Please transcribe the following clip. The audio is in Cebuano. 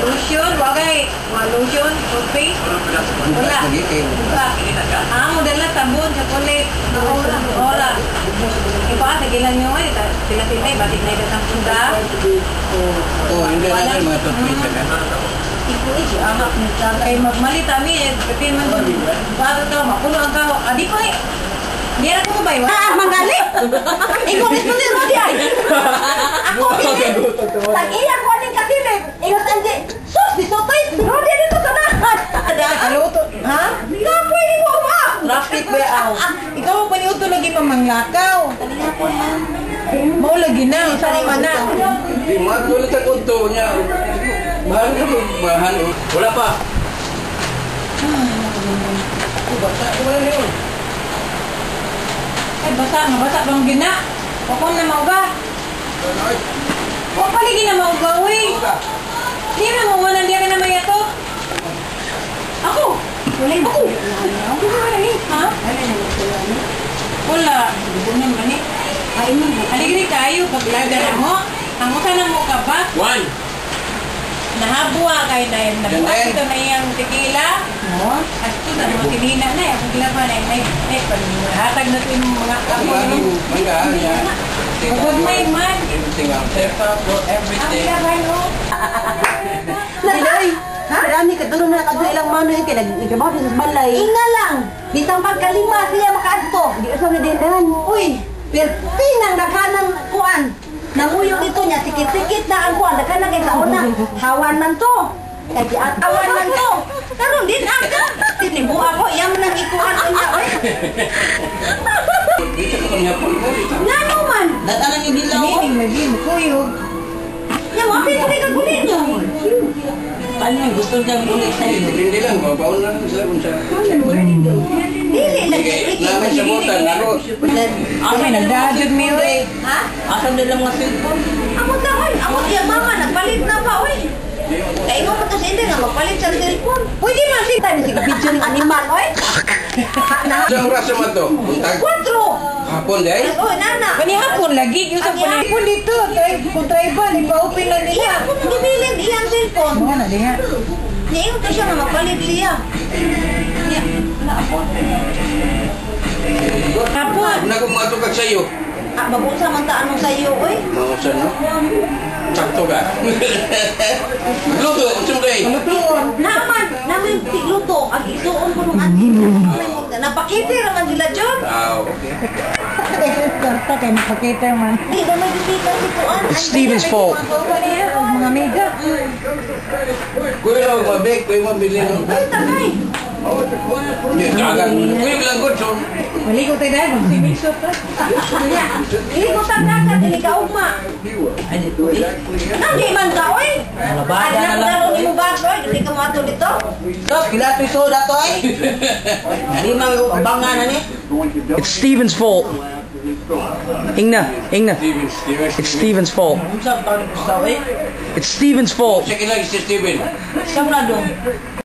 Lotion, wagay. Wa lotion, toothpaste. Wala. Buka. Ah, mo dala sabon, chocolate. Ora. Iba, sige lang nyo eh. Sila sila, batik na ito ang punda. Oh, hindi na lang mga toothpaste ka. Kay magmalit ami eh, pati man doon. Bago to, mapuno ang kaho. Adi ko eh. Di ra ko ba? Ah, manggali. Ingon ito ni Rodi ay. Ako ini. Tag-iya ko aning katilip. Ingon andi. Sus, dito toy. Rodi dito tanahan. Kaluto. Ha? Kapoy mo ba? Traffic ba aw? Ikaw mo paniuto lagi mamanglakaw. Mao lagi na, unsa man na. Di mo wala ta kunto niya. Mahal ka mo, mahal. Wala pa. Oh, basta, wala na yun. Ay, basa, mabasa bang gina? Ako na mauga. Wa paligi na mauga, uy. Di na mo wala di ka na mayato. Ako. Wala ako. Ako wala ni, ha? Wala. Dugunan man ni. Ay, aligri kayo paglaga na mo. Ang usa na mo ka ba? One. Nahabuwa kay na nabuhat Ganda. ito na iyang tequila. No? Asto na mga tinina na akong gila pa na ay ay hatag na ito yung mga ako. Mangga, niya. Good may man. Everything out there for Ang everything. gila no? Nanay. Ha? Marami ka dulo na kadto ilang mano yun kay nagtrabaho sa balay. Inga lang. Bisang pagkalima siya makaadto. Di usa ni dindan. Uy, pertinang daghanang kuan. Nanguyog dito niya sikit-sikit na ang kuan daghan na kay sa una. Hawan man to. Kay giatawan man to. Karon din aga. Tinibuha ko iyang nang ikuan unya oy. Dito ko niya po. Ngano man? Datanan yung dilaw. Meaning lagi mo kuyog. Nya mo apil ko kay kagulit niyo. Paano yung gusto niya ulit sa iyo? Hindi lang, mabaon na lang sila kung sa. Dili lagi. Sige, namin sa butan, ako. Ay, nagdadjud mi oy. Ha? Asan nila mga cellphone? Amo ta oy, amo iya mama nagpalit na pa oy. Kay mo pa to sa hindi nga magpalit sa cellphone. Pwede man siya tayo sige video ng animal oy. Na Sa oras naman to? Buntag? kwatro. Hapon, day? Oy nana. Kani hapon lagi yung sa panahon dito, try kung tribal ipa-open lang Iya nila. ako nang gibilin iyang cellphone. Mga na diha. Niingon to siya nga magpalit siya. Niya, wala ako. Hapon. Una ko mga tukag sa iyo. Ah, babusa man ta anong sa iyo oy. Mga usan, no? Sakto ka. Luto, siyempre. Lutuon. Naman, naman tigluto ang isuon ko nung ati. Napakiti raman sila John. Ah, okay. Kwarta kay mapakita man. Di ba may bisita si Kuan? It's Steven's fault. Og mga mega. Kuya, mabik, kuya, mabili. No? Ay, tagay. Hindi, dagan. Kuya, lang ko, so. Maligo tayo dahil mag-swimming suit ta. Nya, dili ko tagaka, dili ka ugma. Ay, dito eh. Nandi man ka, oy. Malabada Ay, na lang. nagkaroon imo ba, oy? Dili ka moadto dito. Tos, kila to'y soda to ay. Di man abangan na ni. It's Steven's fault. Ingna, Ingna. Steven, Steven. It's Steven's fault. Unsa pa gusto eh? It's Steven's fault. Sige lang si Steven. Sa na dong.